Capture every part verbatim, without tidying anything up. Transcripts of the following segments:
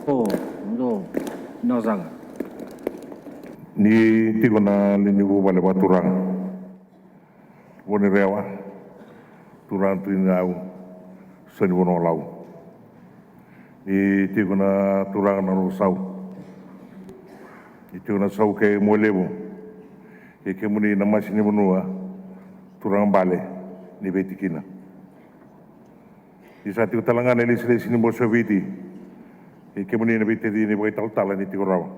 O, o, na saga. Ni tiko na lewe ni vuvale vakaturaga, Vunirewa, turaga Tui Nau, Saunivanua Lau. Ni tiko na turaga na Roko Sau. Ni tiko na Sau kei Mualevu. Kei kemuni na masi ni vanua, turaga bale ni Viti kina. Ni sa tiko tale ga na ilesilesi ni Bose o Viti. Kei kemuni na veitacini vakaitalatala ni tiko rawa.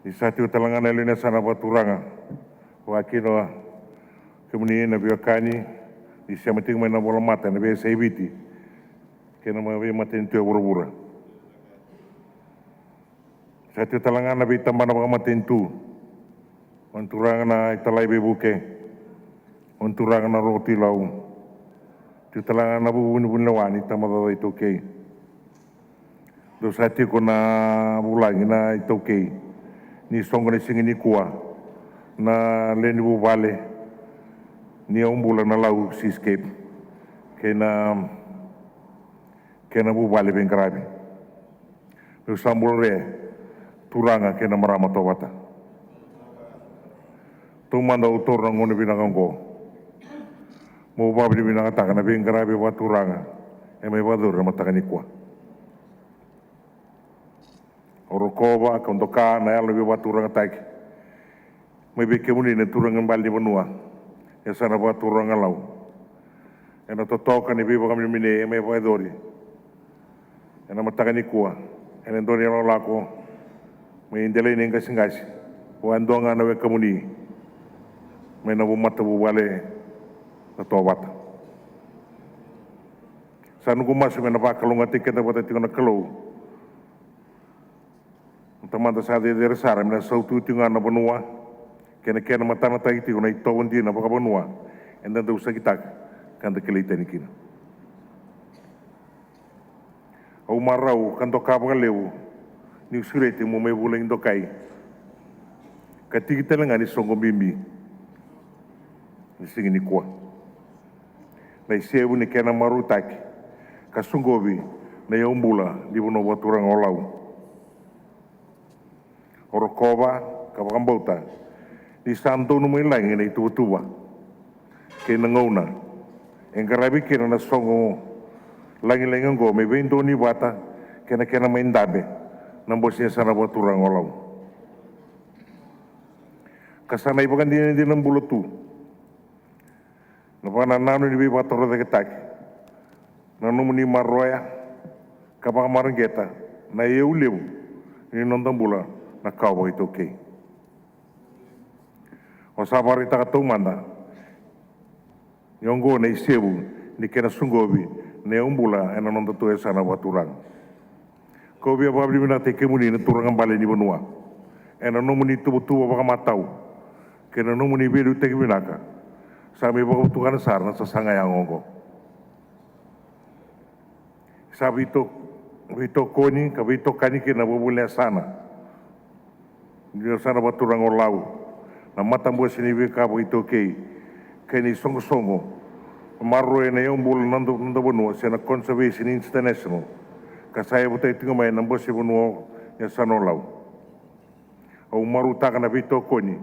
Ni sa tiko tale ga na yalo ni yasana vakaturaga. Vakakina kemuni na veiwekani, ni sema tiko mai na volamata, na veiyasai Viti. Kei na ma-, veimatanitu e vuravura. Sa tiko tale ga na veitabana vakamatanitu. Gone turaga na italai veivuke. Gone turaga na Roko Tui Lau. Tiko tale ga na vuvunilewa ni tabacakacaka iTaukei. Dou sa tiko na vulagi na iTaukei. Ni soqo na siga nikua. Na lewe ni vuvale. Ni Yaubula na Lau Seascape. Kei na, kei na vuvale veiqaravi. Meu sa bula re, turaga kei na marama tauvata. Taumada au taura na gauna vinaka oqo. Meu vakavinavinakataka na veiqaravi vakaturaga e mai vakayacori na mataka nikua. Au rokova ka doka na yalo ni veivakaturagataki mai vei kemuni na turaga bale ni vanua, yasana vakaturaga Lau. Ena totoka ni veivakamenemenei e mai vakayacori ena mataka nikua, ena dua na ilakolako mai Delai ni Qaseqase, vua e dua ga na wekamuni mai na vu-, matavuvale na Tovata. Sa noqu masu me na vakalougatataki keda vata tiko na Kalou. Na Tamada sa cecere sara me na sautu tiko ga na vanua kei na kena matanataki tiko na itovo dina vakavanua eda dau sakitaka ka da kilai tani kina. Au marau ka doka vakalevu niu sureti mo mai vulagi dokai ka tiki tale ga ni soqo bibi ni siga nikua. Na isevu ni kena marautaki ka soqovi na iyaubula ni vanua vakaturaga o Lau. O rokova ka vakabauta ni sa donu mai lagi na ituvatuva kei na gauna e qaravi kina na soqo lagilagi oqo me veidonui vata kei na kena mai dabe na bose ni yasana vakaturaga o Lau. Ka sa na ivakadinadina bula tu na vakanananu ni veivakatorocaketaki na nomuni maroroya ka vakamareqeta na iyau levu ni noda bula na kawa vakaitaukei. O sa vakaraitaka taumada ni oqo na isevu ni kena soqovi na iyaubula ena nodatou yasana vakaturaga. Kau via vakavinavinakataki kemuni na turaga bale ni vanua ena nomuni tuvatuva vakamatau kei na nomuni veiliutaki vinaka. Sa mai vakavatukana sara na sasaga yago oqo. Sa veito-, veitokoni ka veitokani kei na vuvale ni yasana ni yasana vakaturaga o Lau, na matabose ni veika vakaitaukei kei na isoqosoqo maroroi na iyaubula na noda, noda vanua se na Conservation International, ka sa yavutaki tiko mai na bose vanua ni yasana o Lau. Au marautaka na veitokoni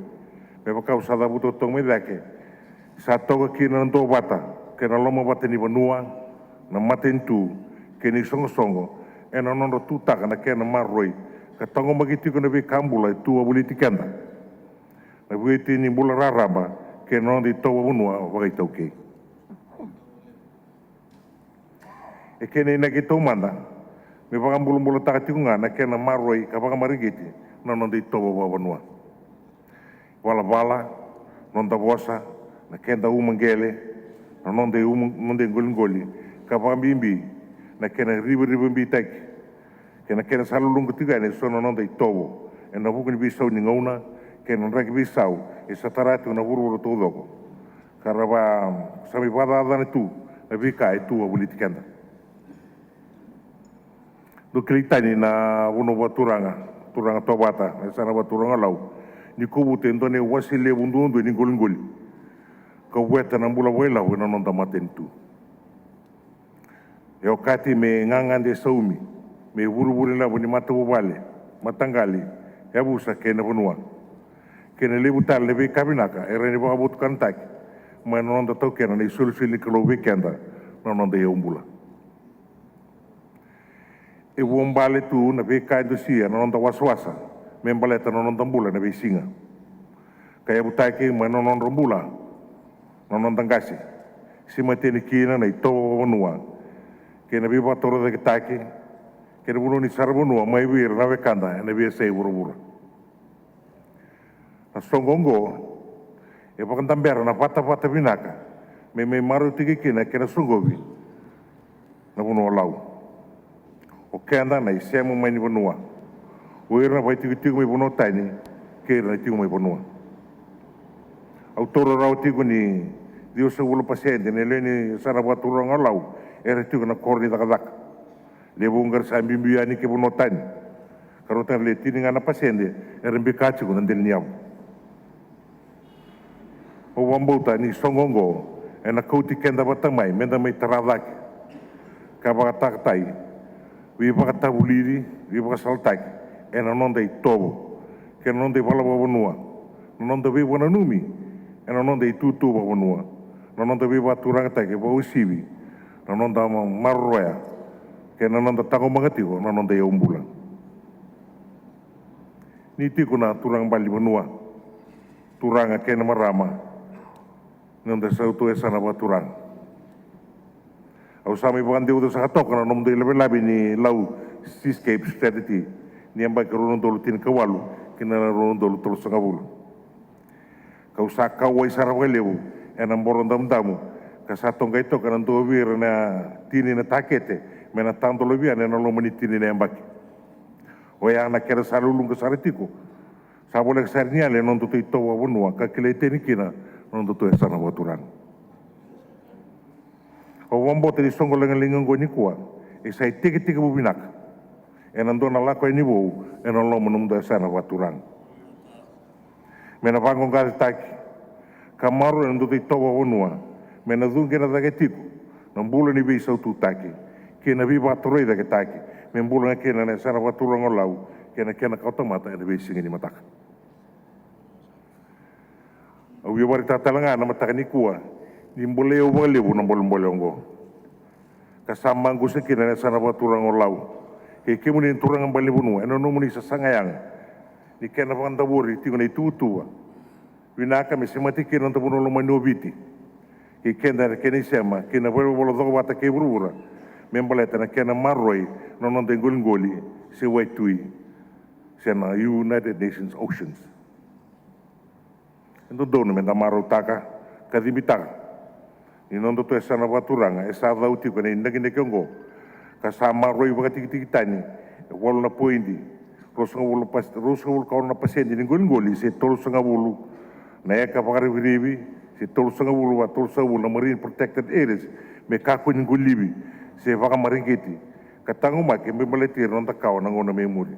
me vaka au sa cavuta toka mai cake, sa toka kina na duavata kei na lomavata ni vanua, na matanitu kei na isoqosoqo ena nodra tutaka na kena maroroi ka taqomaki tiko na veika bula e tu wavoliti keda, na vueti ni bula raraba kei na noda itovo vanua vakaitaukei. E kena inaki taumada me vakabulabulataka tiko ga na kena maroroi ka vakamareqeti na noda itovo vakavanua. Valavala, noda vosa, na keda uma qele, na noda uma, noda iqoliqoli, ka vakabibi na kena rivarivabitaki kei na kena sa luluqa tiko yani eso na noda itovo ena vuku ni veisau ni gauna kei na draki veisau e sa tara tiko na vuravura taucoko. Ka ra va-, sa mai vakacacana tu na veika e tu wavoliti keda. Dou kilai tani na vanua vakaturaga, turaga Tovata, na yasana vakaturaga Lau, ni kovuta e dua na iwase levu duadua ni qoliqoli ka vueta na bula vakailavo ena noda matanitu. E okati me gagade saumi, me vurevure levu ni matavuvale, mataqali, yavusa kei na vanua. Kei na levu tale na veika vinaka e rawa ni vakavotukanataki mai na noda taukena na isolisoli ni Kalou vei keda na noda iyaubula. E vuabale tu na veika e dusia na noda wasawasa me baleta na noda bula na veisiga. Ka yavutaki mai na nodra bula na noda qase, se mateni kina na itovo vakavanua kei na veivakatorocaketaki kei na vanua ni saravanua mai vei ira na wekada ena veiyasai vuravura. Na soqo oqo e vakadabera na vatavata vinaka me mai marautaki kina kei na soqovi na vanua Lau. O keda na isema mai ni vanua, o ira na vakaitikotiko mai vanua tani kei ira na tiko mai vanua. Au taura rawa tiko ni ciwasagavulu na pasede na lewe ni yasana vakaturaga o Lau era tiko na koro ni cakacaka. Levu oqori sa biubiu yani ki vanua tani, ka rauta na le tini ga na pasede era bika tiko na dela ni yavu. Au vakabauta ni soqo oqo ena kauti keda vata mai meda mai tara cake ka vakatakatai, veivakatavulici, veivakasalataki ena noda itovo kei na noda ivala vakavanua, na noda veivakananumi ena noda itutu vakavanua, na noda veivakaturagataki vakauasivi, na noda ma- maroroya kei na noda taqomaka tiko na noda iyaubula. Ni tiko na turaga bale ni vanua, turaga kei na marama ni noda sautu yasana vakaturaga, au sa mai vakadeuca saka toka na nomudou ilavelave ni Lau Seascape Strategy ni yabaki rua na udolu tinikawalu ki na rua na udolu tolusagavulu. Kau sa kauwai sara vakalevu ena Boro Damudamu ka sa toqai toka na dua vei ira na tini na takete me na tadolavi yani ena loma ni tini na yabaki. Oya na kena sa luluqa sara tiko, sa voleka sara ni yali ena nodatou itovo vakavanua ka kilai tani kina na nodatou yasana vakaturaga. Au vakabauta ni soqo lagilagi oqo nikua e sa itekitekivu vinaka ena dua na lako yani vou ena loma ni nomudou yasana vakaturaga. Me na vaqoqacetaki ka maroroi na nodatou itovo vakavanua me na cuqena cake tiko na bula ni veisaututaki kei na veivakatorocaketaki me bula ga kina na yasana vakaturaga o Lau kei na kena kawatamata ena veisiga ni mataka. Au via vakaraitaka tale ga ena mataka nikua ni bolei au vakalevu na bolebole oqo ka sa maqusa kina na yasana vakaturaga o Lau. Kei kemuni na turaga bale ni vanua, ena nomuni sasaga yaga ni kena vakadavori tiko na ituvatuva vinaka me semati kina na noda vanua lomani o Viti kei keda ena kena isema kei na valenivolavola cokovata kei vuravura me baleta na kena maroroi na noda iqoliqoli se waitui se na United Nations Oceans. E dodonu meda marautaka ka cibitaka ni nodatou yasana vakaturaga e sa cau tiko ena inakidaki oqo ka sa maroroi vakatikitiki tani e walu na poidi ruasagavulu na pas- ruasagavulu ka ono na pasede ni qoliqoli se tolusagavulu na eka vakarivirivi se tolusagavulu va tolusagavulu na marine protected areas me kakua ni qolivi se vakamareqeti ka taqomaki me baleti ira na noda kawa na gauna mai muri.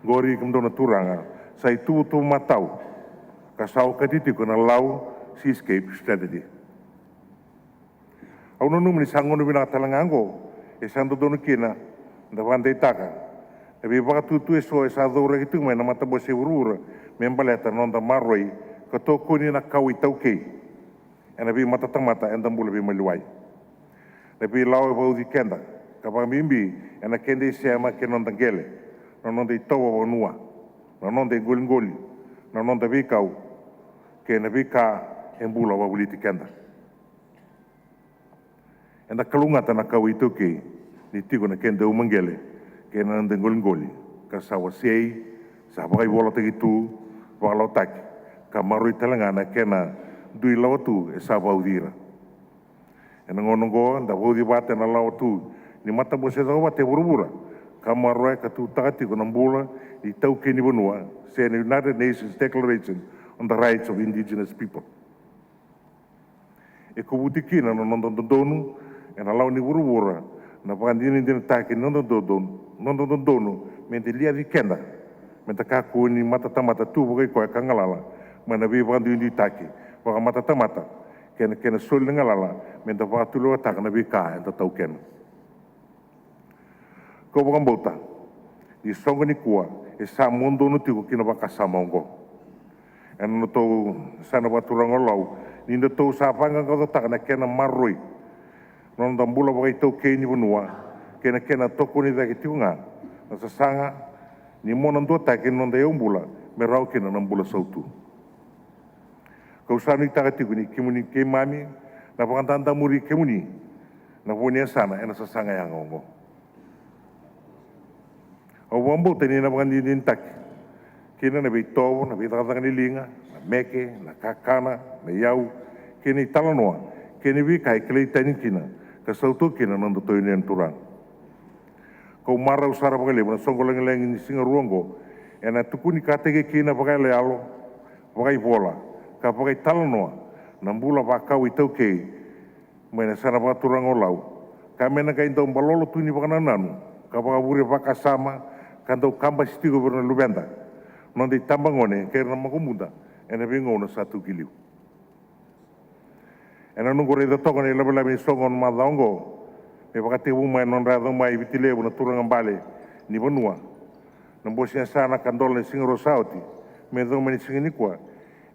Qori kemudou na turaga sa ituvatuva matau ka sa okati tiko na Lau Seascape Strategy. Au nanuma ni sa gauna vinaka tale ga oqo e sa dodonu kina da vakadeitaka na veivakatutu eso e sa cauraki tiko mai na matabose e vuravura me baleta na noda maroroi ka tokoni na kawa iTaukei ena veimatatamata eda bula veimaliwai. Na veilawa e vauci keda ka vakabibi ena keda isema kei na noda qele, na noda itovo vanua, na noda iqoliqoli, na noda veikau kei na veika e bula vakavoliti keda. Eda kalougata na kawa iTaukei ni tiko na keda umaqele kei na noda iqoliqoli ka sa wasei, sa vakaivolataki tu, vakalawataki ka maroroi tale ga na kena dui lawa tu e sa vauci ira. Ena gauna oqo da vauci vata ena lawa tu ni matabose cokovata e vuravura ka maroroya ka tutaka tiko na bula ni taukei ni vanua se na United Nations Declaration on the Rights of Indigenous People. E kovuti kina na noda dodonu ena lawa ni vuravura na vakadinadinataki ni noda dodonu, noda dodonu me da liaci keda me da kakua ni matatamata tu vakaikoya ka galala mai na veivakaduiduitaki vakamatatamata kei na kena soli na galala me da vakatulewataka na veika eda taukena. Kau vakabauta ni soqo nikua e sa mua donu tiko ki na vakasama oqo. Ena nodatou yasana vakaturaga o Lau, ni datou sa vaqaqacotaka na kena maroroi na noda bula vakaitaukei ni vanua kei na kena tokoni cake tiko ga na sasaga ni mona duataki na noda yaubula me rawa kina na bula sautu. Kau sa nuitaka tiko ni kemuni, keimami na vakadadamuri kemuni na vo ni yasana ena sasaga yaga oqo. Au vakabauta ni na vakadinadinataki kina na veitovo, na veicakacaka ni liga, na meke, na kakana, na iyau kei na italanoa kei na veika e kilai tani kina ka sautau kina na nodatou iyau ni Turaga. Kau marau sara vakalevu na soqo lagilagi ni siga rua oqo ena tukunikataki kina vakayaloyalo, vakaivola ka vakaitalanoa na bula vakau iTaukei mai na yasana vakaturaga o Lau, ka me na qai dau balolo tu ni vakanananu ka vakavure vakasama ka dau kabasi tiko vei ira na luveda, noda itabagone kei ira na makubuda ena veigauna sa tu ki liu. Ena noqu raica toka na ilavelave ni soqo na macawa oqo me vakatekivu mai na nodra yaco mai e Viti Levu na turaga bale ni vanua na bose ni yasana ka dola ni siga rua sa oti me yacova mai na siga nikua,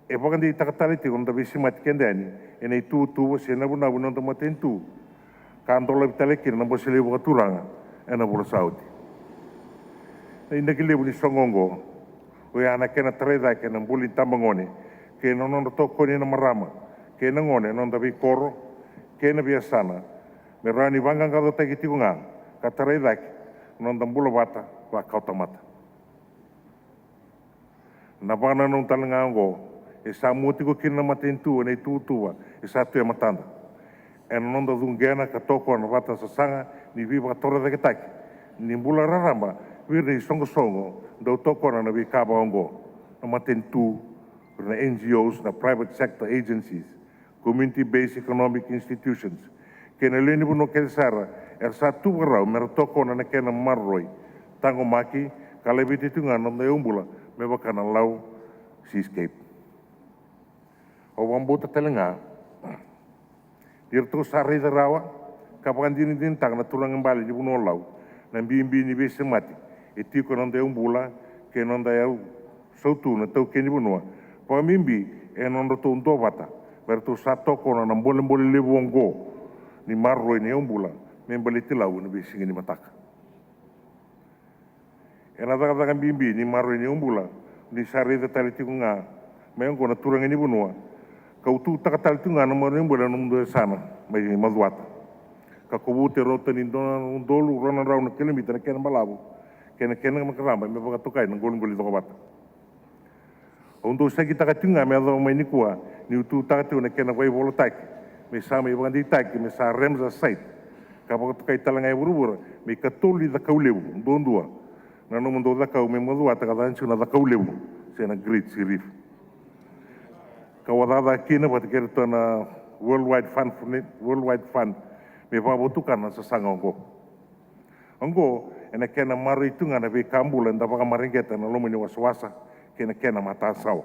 e vakadeitaka tale tiko na noda veisemati keda yani ena ituvatuva se navunavu ni noda matanitu ka dolavi tale kina na bose levu vakaturaga ena vula sa oti. Na inaki levu ni soqo oqo oya na kena tarai cake na bula ni tabagone kei na nodra tokoni na marama kei na gone ena noda veikoro kei na veiyasana me rawa ni vaqaqacotaki tiko ga ka tarai cake na noda bula vata vakaotamata. Na vakanananu tale ga oqo e sa mua tiko kina na matanitu ena ituvatuva e sa tu e matada ena noda cuqena ka tokona vata na sasaga ni veivakatorocaketaki ni bula raraba vei ira na isoqosoqo dau tokona na veika vaka oqo, na matanitu, ira na N G Os, na private sector agencies, community based economic institutions kei na lewe ni vanua kece sara era sa tu vakarau me ra tokona na kena maroroi, taqomaki ka laveti tiko ga na noda yaubula me vaka na Lau Seascape. Au vakabauta tale ga ni ratou sa raica rawa ka vakadinadinataka na turaga bale ni vanua o Lau na bibi ni veisemati e tiko ena noda yaubula kei na noda yau sautu na taukei ni vanua, vakabibi ena nodratou duavata me ratou sa tokona na bolebole levu oqo ni maroroi na yaubula me baleti Lau ena veisiga ni mataka. Ena cakacaka bibi ni maroroi na yaubula ni sa raica tale tiko ga mai oqo na turaga ni vanua, kau tutaka tale tiko ga na maroroi ni bula ena nomudou yasana mai Macuata ka kovuta e rauta ni dua na udolu rua na drau na kilomita na kena balavu kei na kena raraba me vakatokai na qoliqoli cokovata. Au dau sakitaka tiko ga me yacova mai nikua niu tutaka tiko na kena vakaivolataki me sa mai vakadeitaki me sa Ramsar site ka vakatokai tale ga e vuravura me ikatolu ni cakau levu duadua na nomudou cakau mai Macuata ka caka tiko na cakau levu se na Great Sea Reef. Kau a cakacaka kina vata kei iratou na World Wide Fund, World Wide Fund me vakavotukana na sasaga oqo. Oqo ena kena maroroi tu ga na veika bula eda vakamareqeta ena loma ni wasawasa kei na kena matasawa.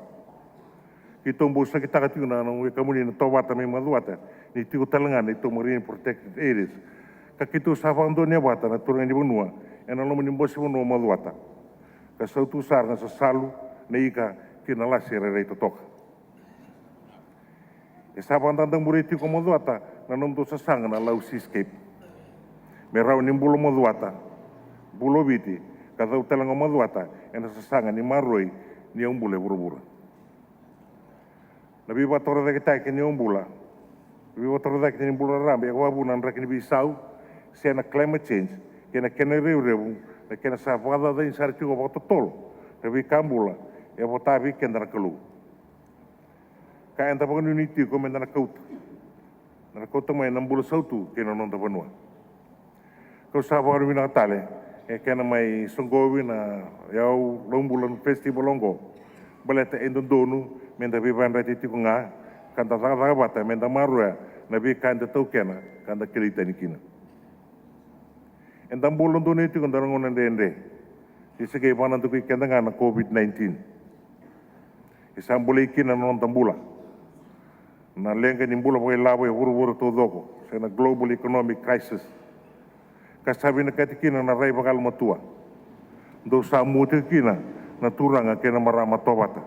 Keitou bau sakitaka tiko na nomu wekamuni na Tovata mai Macuata ni tiko tale ga na neitou marine protected areas ka keitou sa vakadonuya vata na turaga ni vanua ena loma ni bose vanua o Macuata ka sautu sara na sasalu, na ika kei na lase rairai totoka. E sa vakadadamuria tiko o Macuata na nomudou sasaga na Lau Seascape me rawa ni bula o Macuata, bula o Viti ka cau tale ga o Macuata ena sasaga ni maroroi ni yaubula e vuravura. Na veivakatorocaketaki ni yaubula, na veivakatorocaketaki ni bula raraba e vakavuna na draki ni veisau se na climate change kei na kena revurevu na kena sa vakacacani sara tiko vakatotolo na veika bula e vota vei keda na Kalou ka eda vakanuinui tiko meda na kauta, da na kauta mai na bula sautu kei na noda vanua. Kau sa vakavinavinaka tale e kena mai soqovi na Yau Laubula Festival oqo baleta e dodonu meda veivakayadrati tiko ga ka da cakacaka vata meda maroroya na veika eda taukena ka da kilai tani kina. Eda bula donuya tiko e dua na gauna dredre ni se qai vakanadakui keda ga na COVID nineteen. E sa bolei kina na noda bula. Na leqa ni bula vakailavo e vuravura taucoko, se na global economic crisis, ka sa vinakati kina na rai vakayalomatua. Dou sa mua tiko kina na turaga kei na marama Tovata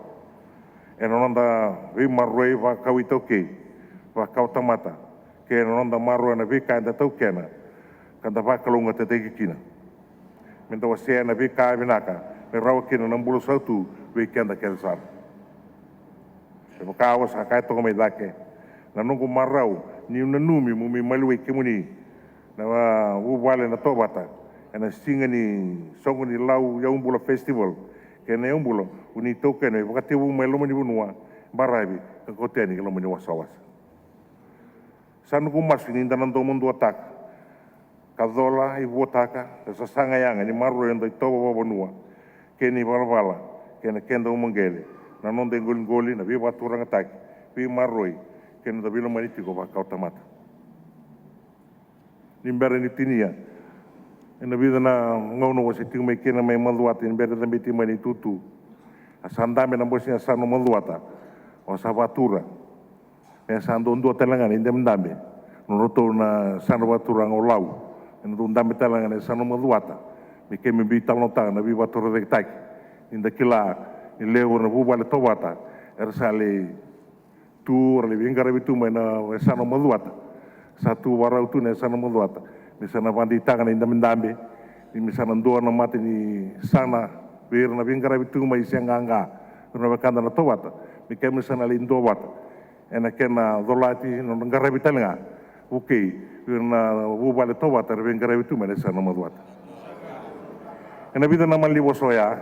ena noda veimaroroi vakau iTaukei, vakau tamata, kei na noda maroroya na veika eda taukena ka da vakalougatataki kina. Me da wasea na veika vinaka me rawa kina na bula sautu vei keda kece sara. E vaka au sa kaya toka mai cake, na noqu marau niu nanumi meu mai maliwai kemuni na vuvale na Tovata ena siga ni Soqo ni Lau Yaubula Festival kei na yaubula o ni taukena me vakatekivu mai loma ni vanua, baravi ka kauta yani ki loma ni wasawasa. Sa noqu masu ni da na domoduataka ka cola ivuataka na sasaga yaga ni maroroi eda itovo vakavanua kei na ivalavala kei na keda umaqele, na noda iqoliqoli, na veivakaturagataki, veimaroroi kei na noda veilomani tiko vakau tamata. Ni bera ni tinia ena vica na gauna au se tiko mai kina mai Macuata ni bera ni cabeti mai na itutu, a sa dabe na bose ni yasana o Macuata, au sa vatura me sa dua dua tale ga na idabedabe na nodratou na yasana vakaturaga o Lau, ena dau dabe tale ga na yasana o Macuata. Me keimami veitalanoataka na veivakatorocaketaki ni da kila ni levu na vuvale Tovata era sa lai tu, ra lai veiqaravi tu mai na yasana o Macuata. Sa tu vakarau tu na yasana o Macuata me sa na vakadeitaka na idabedabe ni me sa na dua na mata ni yasana vei ira na veiqaravi tu mai se qaqa, vei ira na wekada na Tovata, me keimami sa na lai duavata ena kena colati na nodra qaravi tale ga, vukei vei ira na vuvale Tovata era veiqaravi tu mai na yasana o Macuata. Ena vica na malanivosa oya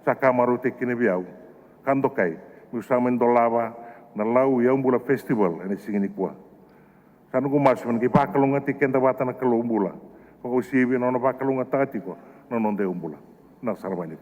sa ka marautaki kina vei au ka dokai meu sa mai dolava na Lau Yaubula Festival ena siga nikua. Sa noqu masu me na qai vakalougatataki keda vata na Kalou bula, vakauasivi na nona vakalougatataka tiko na noda yaubula. Na sara vani.